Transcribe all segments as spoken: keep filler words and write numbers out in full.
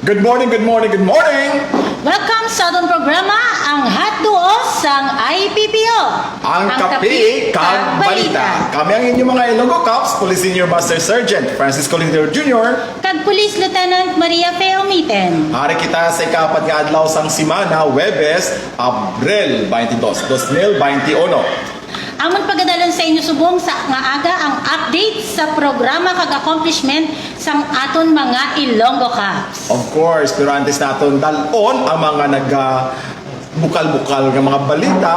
Good morning, good morning, good morning! Welcome sa aton programa, ang Hot Duo sang I P P O. Ang Kape kag Balita. Kami ang inyong mga Ilonggo Cops, Police Senior Master Sergeant Francisco Lindero Junior. Kag Police Lieutenant Maria Fe Omiten. Ari kita sa ikaapat nga adlaw sang semana, Huwebes, Abril twenty-two, dos mil twenty-uno. Amon pagadalon sa inyo subong sa nga aga ang update sa programa kag accomplishment sang aton mga Ilonggo Cops. Of course, pero antes naton dal-on ang mga nag, ah, bukal-bukal nga mga balita,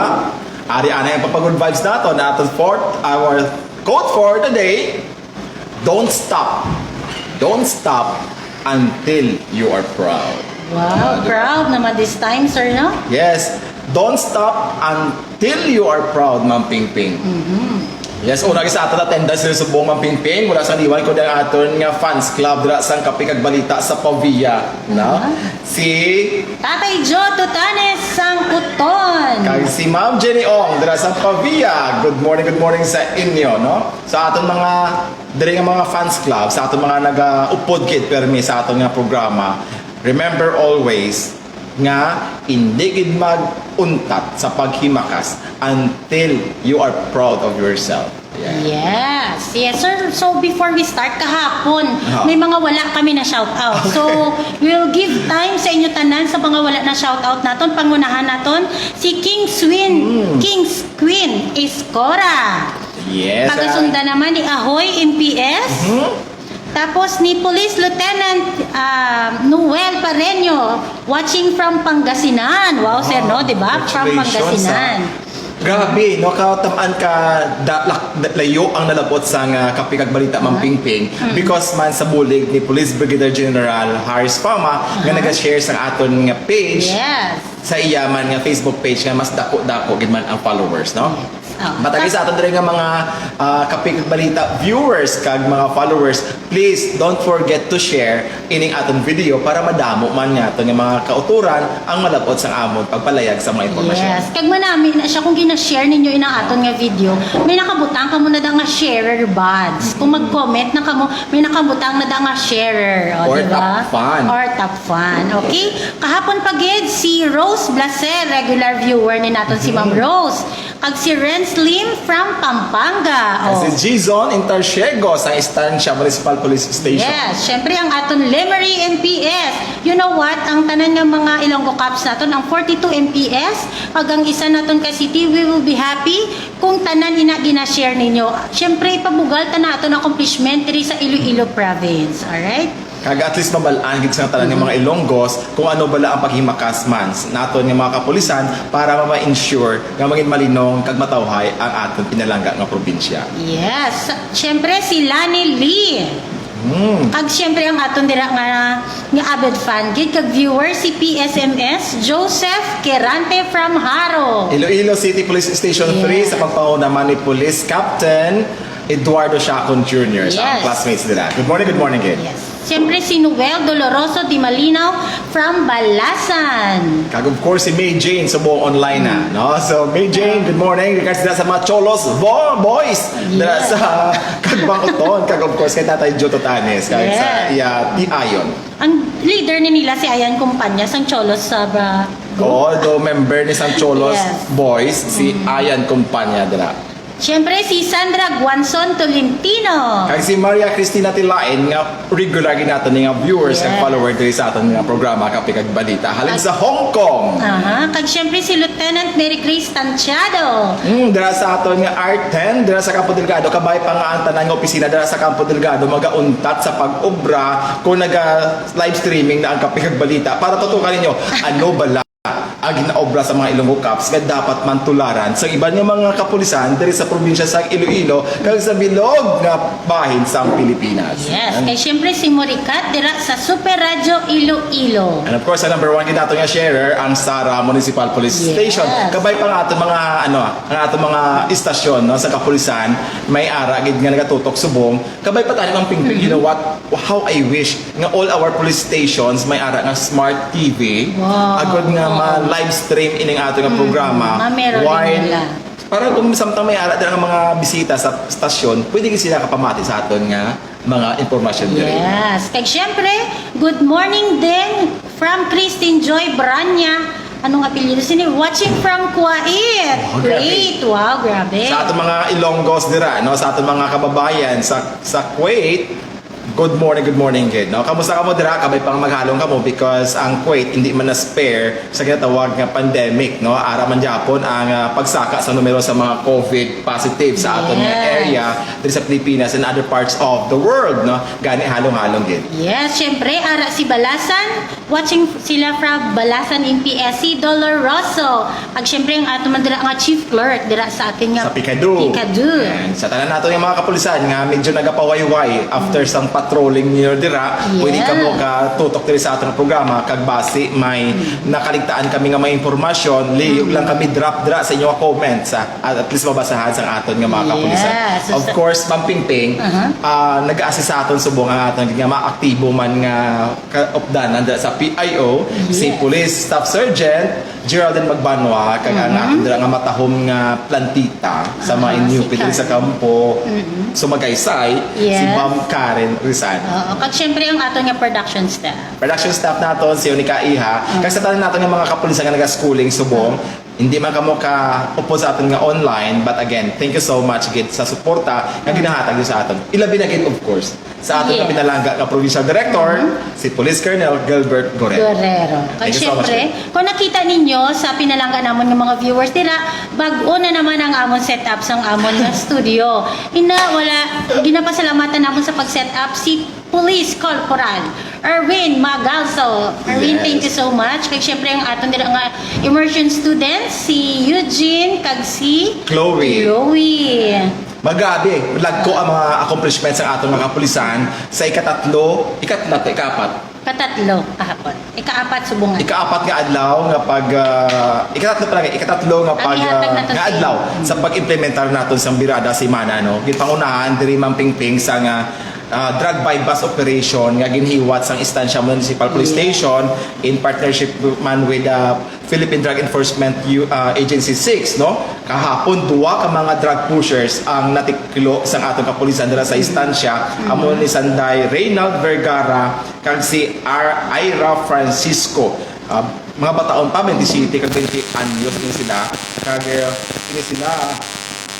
ari anay ang papagood vibes naton. Aton fourth, our quote for the day, "Don't stop. Don't stop until you are proud." Wow, proud naman this time, sir, no? Yes. "Don't stop until you are proud, Ma'am Pingping." Mm-hmm. Yes, una sa aton attendance sa subong, Ma'am Pingping. Wala sang liwan kundi ang aton nga fans club dira sang Kape kag Balita sa Pavia, no? Ah. Si Tatay Joe Tutanes sang Uton. Kag si Ma'am Jenny Ong dira sa Pavia. Good morning, good morning sa inyo, no? Sa aton mga, diri nga mga fans club, sa aton mga nagaupod gid permi sa aton nga programa, remember always nga indi gid mag-untat sa paghimakas until you are proud of yourself. Yeah. Yes. Yes, sir. So, before we start, kahapon, Ah. may mga wala kami na shout out. So, we'll give time sa inyo tanan sa mga wala na shout out naton. Pangunahan naton si King Swin, Mm. King's Queen Escora. Yes, Pagasundan ah. naman ni Ahoy M P S. Mhm. Tapos ni Police Lieutenant, ah, Noel Pareño, watching from Pangasinan. Wow, sir, no? Wow, di ba? From congratulations, Pangasinan. ah. Grabe, no? Katam-an ka da-, lak-, da-, layo ang nalabot sa nga Kape kag Balita, Ma'am Ah. Pingping, Mm. because man sa bulig ni Police Brigadier General Harris Fama nga Aha. nag-share sa aton nga page. Yes. Sa iya man nga Facebook page nga mas dako-dako gid man ang followers, no? Yes. Ah, Matagi ta- sa aton diri nga mga, ah, Kape kag Balita viewers kag mga followers, please don't forget to share ining aton video para madamo man nga aton nga mga kautoran ang malab-ot sang amon pagpalayag sa mga impormasyon. Yes. Kag manami na siya kung gina-share ninyo inang aton nga video, may nakabutang kamo na da nga sharer badge. Kung mag-comment na kamo, may nakabutang na da nga sharer, o, Or di ba? top fan. Or top fan. Okay? Kahapon pa gid si Rose Blaser, regular viewer ni naton si Ma'am Mhm. Rose. Kag si Renz Lim from Pampanga. Kag si Oh. Gizon Intarsiego sa Estancia Municipal Police Station. Yes, syempre ang aton Lemery M P S. You know what? Ang tanan nga mga Ilonggo Cops naton, ang forty-two M P S, kag ang isa naton ka city, we will be happy kung tanan ina gina-share ninyo. Syempre, ipabugal ta na aton accomplishment diri sa Iloilo Province. Alright? Kag at least mabal-an gid sa tanan nga mga Ilonggos kung ano bala ang paghimakas man s-, naton nga mga kapulisan para ma-ensure nga mangin malinong kag matawhay ang aton pinalangga nga probinsya. Yes. Siyempre, si Lani Lee. Hmm. Kag siyempre, ang aton dira nga, nga avid fan gid kag viewer, si P S M S Joseph Quirante from Jaro. Iloilo City Police Station three, Yes. sa pagpanguna man ni Police Captain Eduardo Siacon Junior, sa Yes. classmates nila. Good morning, good morning, gid. Yes. Siyempre, si Noel Doloroso Di Malinaw from Balasan. Kag of course, si May Jane sa buong online na, Mm. no? So, May Jane, good morning. Regards na sa mga Cholos bo-, boys. Dala Yes. sa Kagbang Uton. Kag of course, kay Tatay Joe Totanes. Kag sa Yes. iya, Ti Ayon. Ang leader ni nila si Ayan Kumpanya, sang Cholos sa ba-, Oo, do member ni sang Cholos Yes. Boys, si Mm. Ayan Kumpanya dala. Siyempre, si Sandra Guanzon Tolentino. Kag si Maria Cristina Tilain, nga regular gid naton ni nga viewers kag Yes. follower diri sa aton nga programa, Kape kag Balita. Halin Kag sa Hong Kong. Aha. Kag siyempre, si Lieutenant Mary Grace Tantiado. Mm, dira sa aton nga R ten, dira sa Campo Delgado, kabay pa nga ang tanan nga opisina dira sa Campo Delgado magauntat sa pag-obra kung naga-live streaming na ang Kape kag Balita. Para tutukan ninyo, ano bala ang ginaobra sa mga Ilonggo Cops nga dapat man tularan sa iban nga mga kapulisan diri sa probinsya sa Iloilo kag sa bilog nga bahin sang Pilipinas. Yes, Yan. kay siyempre si Moricat dira sa Super Radyo Iloilo. And of course, ang number one gid nato nga sharer, ang Sara Municipal Police Yes. Station. Kabay pa nga ato mga, ano, ang ato mga istasyon, no, sa kapulisan, may ara gid nga nagatutok subong. Kabay pa tani, Ma'am Pingping, you Mhm. know what? How I wish nga all our police stations may ara nga smart T V. Wow. Agod nga Oo. ma-live stream ining ato nga Mm. programa. Ma-meron Why? nila. Para kung samtang may ara dira nga mga bisita sa stasyon, pwede gid sila kapamati sa aton nga mga impormasyon diri. Yes. Kag syempre, good morning din from Christine Joy Branya. Anong apelyido sini? Watching from Kuwait. Oh, grabe. Great. Wow, grabe. Sa aton mga Ilonggos dira, no, sa aton mga kababayan sa sa Kuwait, good morning, good morning gid, no. Kamusta kamo dira? Kabay pang maghalong kamo because ang Kuwait hindi man na spare sa ginatawag nga pandemic, no. Ara man gyapon ang ah, pagsaka sa numero sa mga COVID positive sa aton nga Yes. area diri sa Pilipinas and other parts of the world, no. Gani halong-halong gid. Yes, syempre, ara si Balasan. Watching sila from Balasan M P S, si Doloroso. Ag syempre, ang ato man dira nga chief clerk dira sa atin nga Sa Picado. Picado. Yan. Sa tanan nato nga mga kapulisan nga medyo nagapawayway after sang patrolling niyo dira, Yeah. pwede kamo ka tutok diri sa atong programa kag basi may nakaligtaan kami nga mga impormasyon, liyog lang kami drop dira sa inyong comments, ah, at at least mabasahan sang aton nga mga kapulisan. Yes. Of course, Ma'am Pingping, Uh-huh. ah, nag-assist sa aton subong ang aton nga mga aktibo man nga kaupdanan dira sa P I O, si Yes. Police Staff Sergeant Geraldine Magbanwa, kag ang aton dira nga matahom nga plantita sa Aha, mga inyo si pwede sa Karen. kampo, Sumagaysay, si Yes. Ma'am Karen Rizal. Oo, kag syempre ang aton nga production staff. Production staff naton, si Unica Iha, kag sa tanan naton nga mga kapulisan nga nagaschooling subong, hindi man kamo ka upod sa aton nga online, but again, thank you so much gid sa suporta nga ginahatag niyo sa aton. Ilabi na gid, of course, sa aton nga Yes. pinalangga nga provincial director, si Police Colonel Gilbert Gorero. Guerrero. Kag Thank you so much, syempre, kung nakita ninyo sa pinalangga namon nga mga viewers dira, bag-o na naman ang amon setup sang amon nga studio. Ina, wala, ginapasalamatan namon sa pag-setup si Police Corporal Erwin Magalso. Erwin, Yes. thank you so much. Kag syempre ang aton dira nga immersion students, si Eugene kag si Chloe. Chloe. Magabi, lagko ang mga accomplishments sa aton mga kapulisan sa ikatatlo, ikatlo, ikapat. Katatlo kahapon. Ikaapat subong nga. Ikaapat nga adlaw nga pag ah, ikatatlo pala, ikatatlo nga Ang pag ihatag ah, nato nga sa adlaw sa pag-implementar naton sang Birada Semana, no. Ginpangunahan diri, Ma'am Pingping, sa nga ah, drug buy-bust operation nga ginhiwat sang Estancia Municipal Police Yeah. Station in partnership man with ah, Philippine Drug Enforcement U- ah, Agency six, no. Kahapon, duwa ka mga drug pushers ang natiklo sang atong kapulisan dira sa Estancia. Amo ni sanday Reynald Vergara kag si Ar Ira Francisco. Ah, mga bataon pa, twenty-seven kag twenty anyos ni sila. Kag eh, ini sila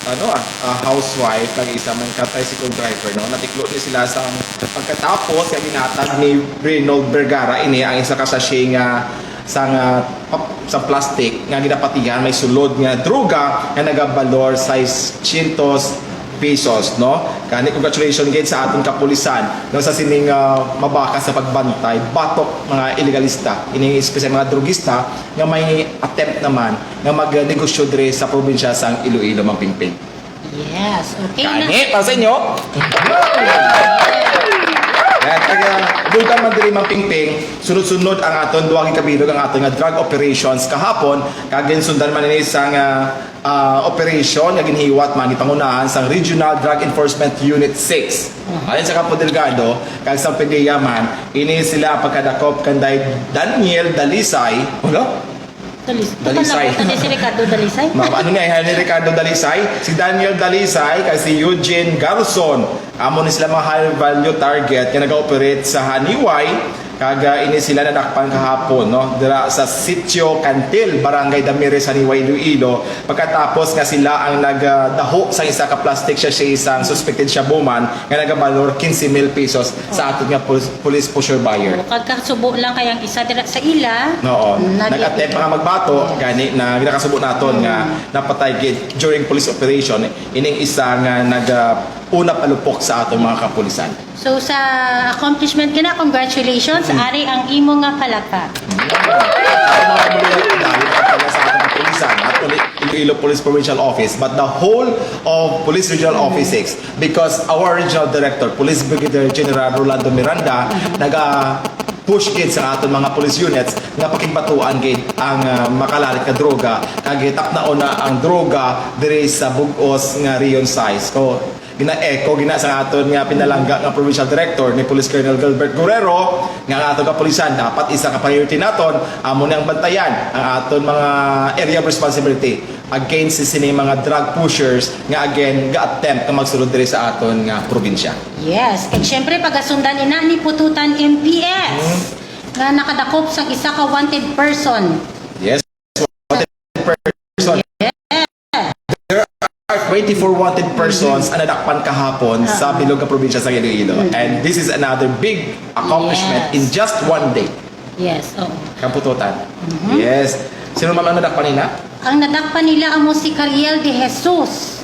ano ah, ah, housewife kag isa man ka tricycle driver, no. Natiklo ni sila sa pagkatapos nga ginhatag ni Reynold Vergara ini ang isa ka sachet nga sa nga pap- sa plastic nga ginapatihan may sulod nga droga nga nagabalor seiscientos pesos, no. Gani, congratulations gid sa aton kapulisan, no, sa sining ah, mabakas sa pagbantay batok mga ilegalista, ining espesyal mga drugista nga may attempt naman nga magnegosyo diri sa probinsya sang Iloilo, Ma'am Pingping. Yes, okay na. Kani, para sa inyo. Yan, taga dugang man diri, Ma'am Pingping, sunod-sunod ang aton duha ka bilog ang aton nga drug operations kahapon, kag ginsundan man ini sang ah, ah, operasyon nga ginhiwat man gipangunahan sang Regional Drug Enforcement Unit six. Ayon sa Campo Delgado kag sa Pidea man, ini sila ang pagkadakop kanday Daniel Dalisay. Wala? Dalis. Dalisay. Ito si Ricardo Dalisay. Ma'am, ano nga ni Ricardo Dalisay? Si Daniel Dalisay kag si Eugene Garson. Amo ni sila mga high value target nga nag-operate sa Haniway. Kag ah, ini sila nadakpan kahapon, no, dira sa Sitio Cantil, Barangay Damiris, Haniway, Iloilo. Pagkatapos nga sila ang nagdaho sa isa ka plastic sachet sang suspected shabu man nga nagabalor quince mil pesos sa aton nga pol- police pusher buyer. Kag kasubo lang kay ang isa dira sa ila. Oo. Nag- Nag-attempt pa nga magbato, gani na ginakasubo naton nga napatay gid during police operation ining isa nga nag ah, una palupok sa atong mga kapulisan. So sa accomplishment kana, congratulations. Ari ang imo nga palakpak. Ang mga kamuluyo, dahil ang pala sa ating kapulisan, not only Iloilo Police Provincial Office, but the whole of Police Regional Office six, because our Regional Director, Police Brigadier General Rolando Miranda, naga push gid sa aton mga police units nga pakigbatuan gid ang ah, makalarit nga droga, kag tapnaon na ang droga diri sa bug-os nga Region six. So, gina-echo gina sa aton nga pinalangga nga provincial director ni Police Colonel Gilbert Guerrero, nga ang aton kapulisan dapat isa ka priority naton, amo ni ang bantayan ang aton mga area of responsibility against sa sini mga drug pushers nga again ga-attempt nga magsulod diri sa aton nga probinsya. Yes, kag syempre pagasundan ina ni Pututan M P S, mm, nga nakadakop sang isa ka wanted person. Yes, wanted person. Yes. There are twenty-four wanted persons, mm, ang nadakpan kahapon sa, ah, bilog nga probinsya sa Iloilo. Mm. And this is another big accomplishment, yes, in just one day. Yes, oo. Kang Pututan. Mhm. Yes. Sino man ang nadakpan nila? Ang nadakpan nila amo si Cariel de Jesus,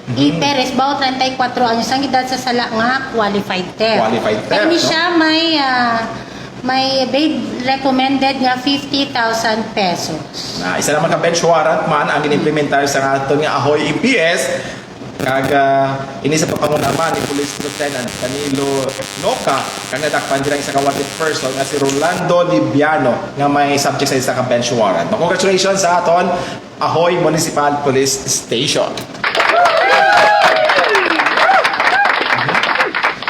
mhm, E. Perez, bao, treinta y cuatro anyos ang edad, sa sala nga qualified theft. Qualified theft, kani, no? Siya may, ah, may bail recommended nga fifty thousand pesos. Na isa naman ka bench warrant man ang ginimplementar sa aton nga Ahoy M P S. Kag, ah, ini sa pagpanguna man ni Police Lieutenant Danilo Noca, kag nadakpan dira isa ka wanted person nga si Rolando Libiano nga may subject sa isa ka bench warrant. Congratulations sa aton Ahoy Municipal Police Station.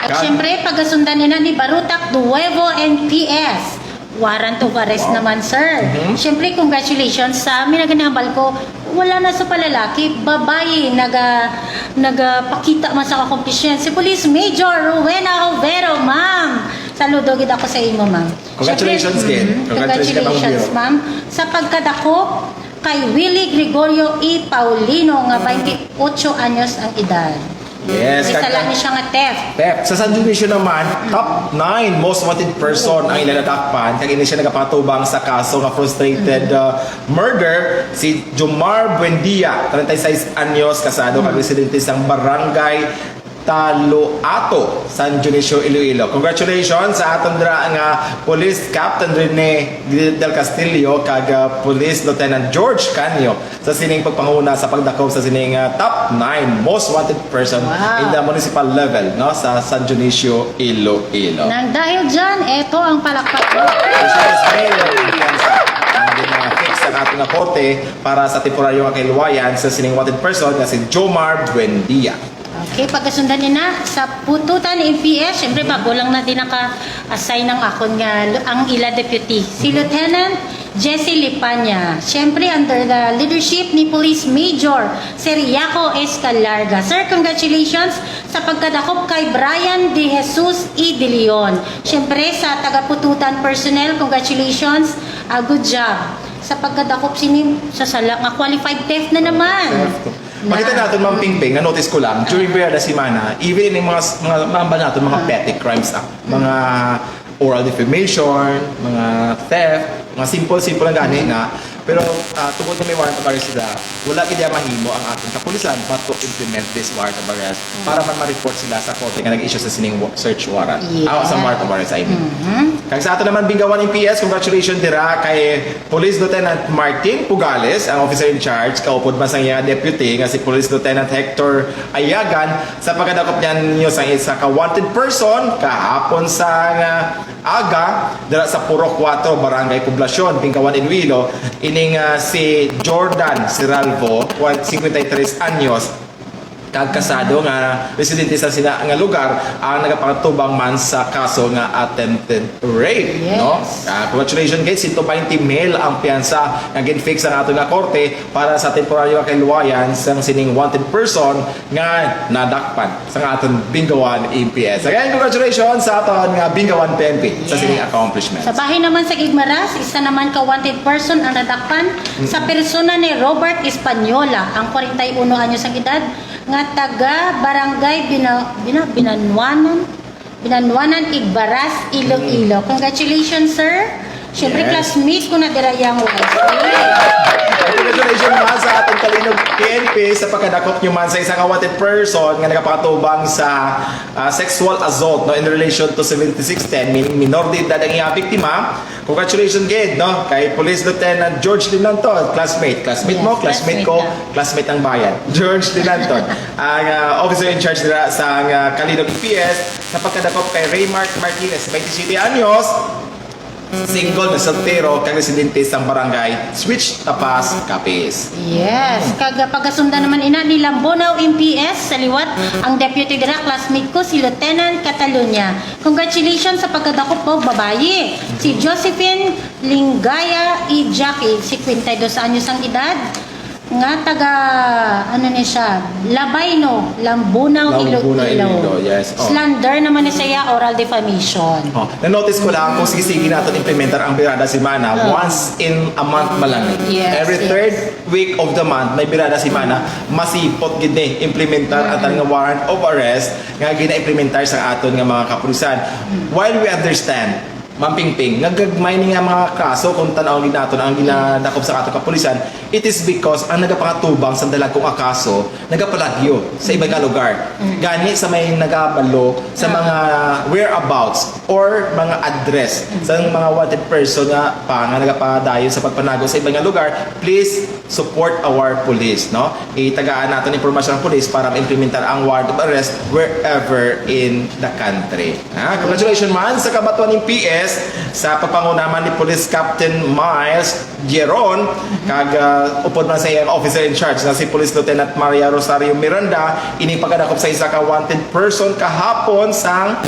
At kag syempre, pagasundan nila ni Barutak Nuevo N P S. Warrant of arrest, wow, naman, sir. Mhm. Siyempre, congratulations sa amin. Ang ginahambal ko, wala na sa palalaki, babayi, naga, nagapakita man sa accomplishment. Si Police Major Rowena Overo, ma'am. Saludo gid ako sa imo, ma'am. Congratulations, siyempre, Ken. Mhm. Congratulations, Ma'am Overo. Congratulations, ma'am. Sa pagkadakop kay Willie Gregorio E. Paulino, nga, mhm, twenty-eight anyos ang edad. Yes, may sala ni siya nga theft. Theft. Sa San Dionisio naman, top nine most wanted person ang ila nadakpan, kag ini siya nagapatubang sa kaso nga frustrated, uh, murder, si Jomar Buendia, treinta y seis anyos, kasado kag residente sang Barangay Taloato, San Dionisio, Iloilo. Congratulations sa aton dira nga Police Captain Rene del Castillo kag, uh, Police Lieutenant George Canio sa sining pagpanguna sa pagdakop sa sining, ah, top nine most wanted person, wow, in the municipal level, no, sa San Dionisio, Iloilo. Nang dahil dyan, eto ang palakpak mo. Congratulations, Mel. Ang gina-fix ang ating nga korte para sa temporaryo nga kahiluwayan sa sining wanted person nga si Jomar Buendia. Okay, pagasundan ni na sa Pututan M P S, syempre, bago lang na din naka-assign ang akon nga lu-, ang ila deputy. Si Lieutenant Jesse Lipanya. Syempre, under the leadership ni Police Major Sir Yaco Escalarga. Sir, congratulations sa pagkadakop kay Brian De Jesus E. De Leon. Syempre, sa taga-Pututan personnel, congratulations. Ah, good job. Sa pagkadakop sini, sa sala nga qualified theft na naman. Theft. Makita naton, Ma'am Pingping, na-notice ko lang, during Brigada Semana, even in mga, mga, mga ba naton, mga petty crimes, ah, mga oral defamation, mga theft, mga simple-simple lang gani na. Pero, ah, tungod na may warrant of arrest sila, wala gid mahimo ang aton kapulisan but to implement this warrant of arrest para man ma-report sila sa korte nga nag-issue sa sining wa-, search warrant. Yes. Ah, sa warrant of arrest, I mean. Mhm. Kag sa ato naman, Bingawan M P S, congratulations dira kay Police Lieutenant Martin Pugales, ang officer in charge, kaupod man sang iya deputy nga si Police Lieutenant Hector Ayagan, sa pagkadakop niya ninyo sa isa ka wanted person kahapon sa nga aga dira sa Purok Cuatro, Barangay Poblacion, Bingawan, Iloilo, ining, ah, si Jordan Siralvo, cincuenta y tres anyos, kag kasado nga residente sa sina nga lugar ang nagapatubang man sa kaso nga attempted rape, yes, no? Ah, congratulations, guys. Sento baynte mil ang piyansa nga gin-fix sa aton nga korte para sa temporaryo nga kahiluwayan sang sining wanted person nga nadakpan sa aton Bingawan M P S. Again, congratulations sa aton nga Bingawan P N P sa, yes, sining accomplishments. Sa bahin naman sa Guimaras, isa naman ka wanted person ang nadakpan sa persona ni Robert Española, ang kwarenta y uno anyos ang edad, nga taga Barangay Bina-, Bina-, Binanuanan, Binanuanan, Igbaras, Iloilo. Mm. Congratulations, sir. Siyempre, yes, classmate ko na dira yang wife. Congratulations man sa atong Kalinog P N P sa pagkadakop nyo man sa isa ka wanted person nga nagapakatubang sa, ah, sexual assault, no, in relation to seventy-six ten, meaning minor de edad ang iyang biktima. Congratulations gid, no, kay Police Lieutenant George Linanton, classmate. Classmate mo, yes, classmate ko, classmate ang bayan. George Linanton, ang, ah, officer in charge dira sa, ah, Kalinog P S, sa pagkadakop kay Raymark Martinez, twenty-seven anyos, Single na soltero kag residente sang barangay Switch Tapas, Capiz. Yes, kag pagasundan naman ina ni Lambonao M P S sa liwat ang deputy dira, classmate ko si Lieutenant Catalunya. Congratulations sa pagkadakop mo, babayi. Si Josephine Lingaya E. Jackie, fifty-two anyos ang edad, nga taga, ano ni siya, Labayno, Lambunao, Lambunao, Iloilo. Iloilo, yes. Oh. Slander naman ni siya, oral defamation. Oh, na-notice ko lang kung sige-sige naton implementar ang Birada Semana Oh. once in a month ba lang. Yes, Every yes. third week of the month may Birada Semana, masipot gid ni implementar ang tanan nga warrant of arrest nga gina-implementar sa aton nga mga kapulisan. While we understand, Ma'am Pingping, nga gagmay ni nga mga kaso kung tan-awon gid naton ang ginadakop sa aton kapulisan, it is because ang nagapangatubang sa dalagko nga kaso nagapalagyo sa iba nga lugar. Gani sa may nagabalo sa mga whereabouts or mga address sa mga wanted person nga pa nga nagapadayon sa pagpanago sa iba nga lugar, please support our police, no? Itagaan naton impormasyon ang police para ma-implementar ang warrant of arrest wherever in the country. Ah, congratulations man sa kabatuan ng P S sa pagpanguna man ni Police Captain Miles Geron, kag ah, upod man sa iyang officer in charge na si Police Lieutenant Maria Rosario Miranda, ining pagkadakop sa isa ka wanted person kahapon sang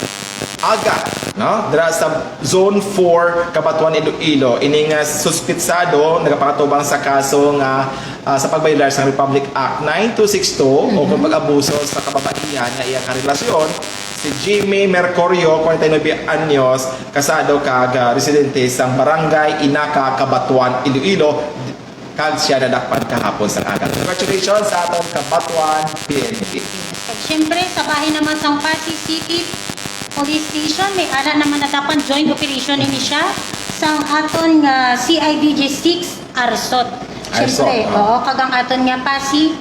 aga, no? Dira sa Zone four, Cabatuan, Iloilo. Ining ah, suspitsado nagapakatubang sa kaso nga ah, sa pagbayolar sa Republic Act nine two six two o kung pag-abuso sa kababaihan nga iya karelasyon, si Jimmy Mercurio, forty-nine anyos, kasado kag ah, residente sang Barangay Inaca, Cabatuan, Iloilo, kag siya nadakpan kahapon sa aga. Congratulations sa aton Cabatuan P N P. Kag siyempre, sa bahin naman sang Passi City Police Station, may ara naman nadakpan, joint operation ini siya sang aton nga C I D G six, ARSOT. ARSOT, Siyempre, ah. Oo, kag ang aton nga Passi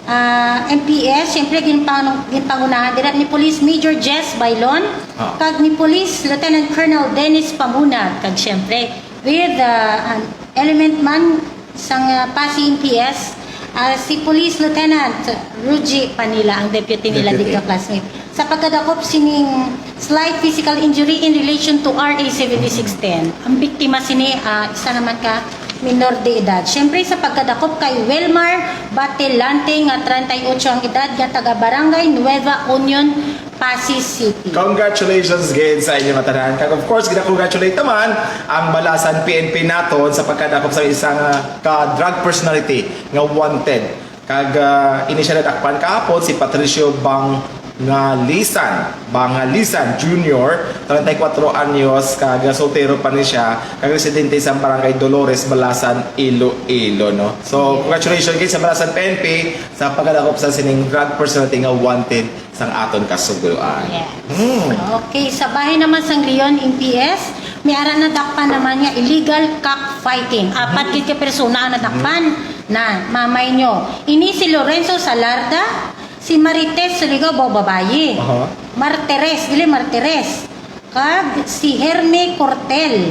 ah, M P S, siyempre, ginpang, ginpangunahan dira ni Police Major Jess Bailon, Ah. kag ni Police Lieutenant Colonel Dennis Pamuna, kag siyempre, with ah, an element man sang ah, Passi M P S, ah, si Police Lieutenant Ruji Panila, ang deputy nila Deputy. Dito, classmate. Sa pagkadakop sining slight physical injury in relation to R A seventy-six ten. Ang biktima sini ah, isa naman ka minor de edad. Siyempre, sa pagkadakop kay Wilmar Batelante nga treinta y ocho ang edad, nga taga Barangay Nueva Union, Passi City. Congratulations again sa inyo nga tanan. Kag of course, gina-congratulate naman ang Balasan P N P naton sa pagkadakop sa isang ah, ka drug personality nga wanted. Kag ah, ini siya nadakpan kahapon, si Patricio Bangalisan, Bangalisan Junior, treinta y cuatro anyos, kag ah, soltero pa ni siya, kag residente sa Barangay Dolores, Balasan, Iloilo, no? So, congratulations again sa Balasan P N P sa pagkadakop sa sining drug personality nga wanted sang aton kasugoan. Yes. Hmm. Okay, sa bahin naman sang Leon M P S, may ara nadakpan naman nga illegal cockfighting. Apat gid ka persona ang nadakpan. Na, mamay nyo. Ini si Lorenzo Salarda, si Marites Surigao, babayi. Aha. Martires, dili Martires. Kag si Herme Cortel.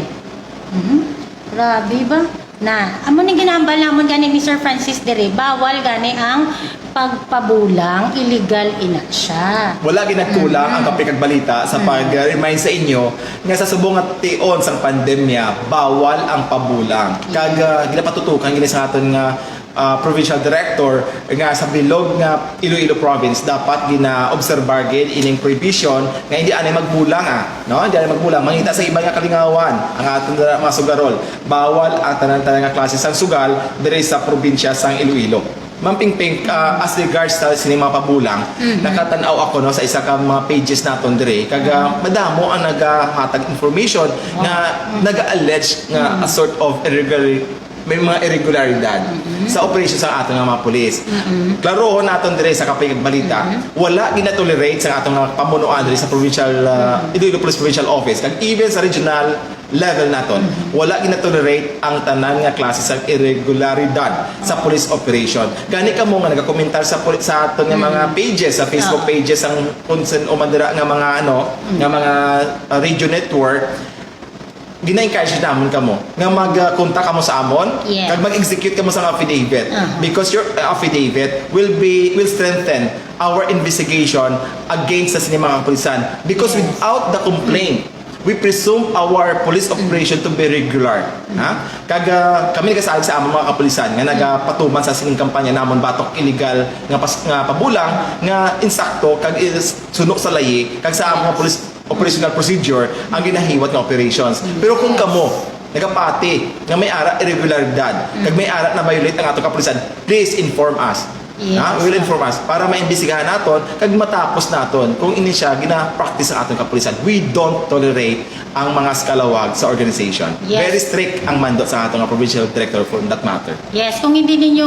Mhm. Grabe ba? Na, amo ning ginahambal namon gani ni Sir Francis dire, bawal gani ang pagpabulang, illegal ina siya. Wala ginagkulang ang Kape kag Balita sa pag-remind sa inyo nga sa subong nga tion sang pandemya, bawal ang pabulang. Kag ah, ginapatutukan gini sa aton nga ah, provincial director nga sa bilog nga Iloilo province dapat gina-obserbar gid ining prohibition nga hindi anay magbulang, ah, no? Hindi anay magbulang. Mangita sa iban nga kalingawan ang aton nga mga sugarol. Bawal ang tanan-tanan nga klase sang sugal diri sa probinsya sang Iloilo. Ma'am Pingping, ah, as regards sa sini mga pabulang, nakatan-aw ako, no, sa isa ka mga pages naton diri, kag ah, madamo ang nagahatag information nga naga-allege nga a sort of irregular, may mga irregularidad sa operation sa aton nga mga pulis. Klarohon naton diri sa Kape kag Balita, wala ginatolerate sa aton nga pamunuan diri sa provincial, ah, Iloilo Police Provincial Office, kag even sa regional level naton, wala ginatolerate ang tanan nga klase sa irregularidad sa police operation. Gani kamo nga nagakomentar sa poli-, sa aton nga mga pages, sa Facebook pages, ang kung sin-o man dira nga mga, ano, nga mga, ah, radio network, gina-encourage namon kamo nga mag-contact kamo sa amon, Yes. kag mag-execute kamo sa affidavit, Aha. because your, uh, affidavit will be, will strengthen our investigation against sa sini mga kapulisan, because Yes. without the complaint, We presume our police operation to be regular. Ha? Kag ah, kami nagasalig sa among mga kapulisan nga nagapatuman sa sining kampanya namon batok illegal nga pas, nga pabulang nga insakto kag is suno sa layi kag sa among police operational procedure ang ginahiwat nga operations. Pero kung kamo nagapati nga may ara irregularidad kag may ara na violate ang atong kapulisan, please inform us. Yes. Ha? We will inform us para maimbestigahan naton kag matapos naton kung ini siya gina-practice ang atong kapulisan. We don't tolerate ang mga eskalawag sa organization. Yes. Very strict ang mando sa atong provincial director for that matter. Yes, kung hindi ninyo